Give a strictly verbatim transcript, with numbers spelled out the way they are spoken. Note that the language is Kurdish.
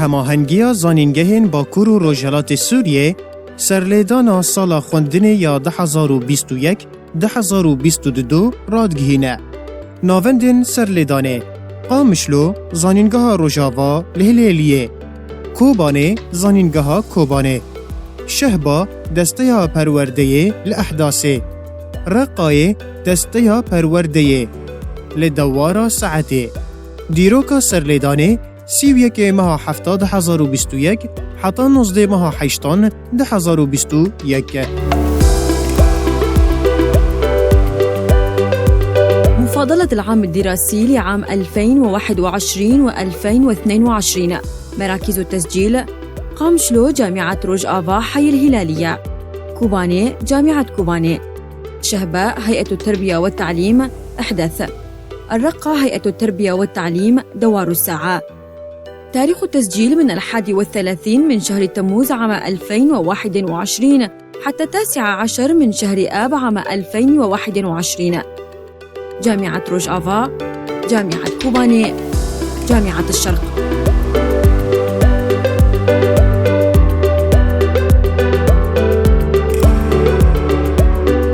Hemahengiya zanîngehên Bakur û Rojhelatê Sûriyê serlêdana sala xwendinê ya du hezar û bîst û yek, du hezar û bîst û du radgihîne. Navendên serlêdanê: Qamişlo, Zanîngeha Rojava li Hilêliyê. Kobanê, Zanîngeha Kobanê. Şehba, Desteya Perwerdeyê li Ehdasê. Reqayê, Desteya Perwerdeyê li Dewara Saetê. Dîroka serlêdanê: sî û yekê meha hefta du hezar û bîst û yek heta nozdê meha heştan du hezar û bîst û yek. مفاضلة العام الدراسي لعام ألفين وواحد وعشرين وألفين واثنين وعشرين. مراكز التسجيل: قامشلو، جامعة روجافا حي الهلالية. كوباني، جامعة كوباني. شهبة، هيئة التربية والتعليم، أحدث. الرقة، هيئة التربية والتعليم، دوار الساعة. تاريخ التسجيل من الحادي والثلاثين من شهر تموز عام ألفين وواحد وعشرين حتى التاسع عشر من شهر آب عام ألفين وواحد وعشرين. جامعة روجافا، جامعة كوباني، جامعة الشرق.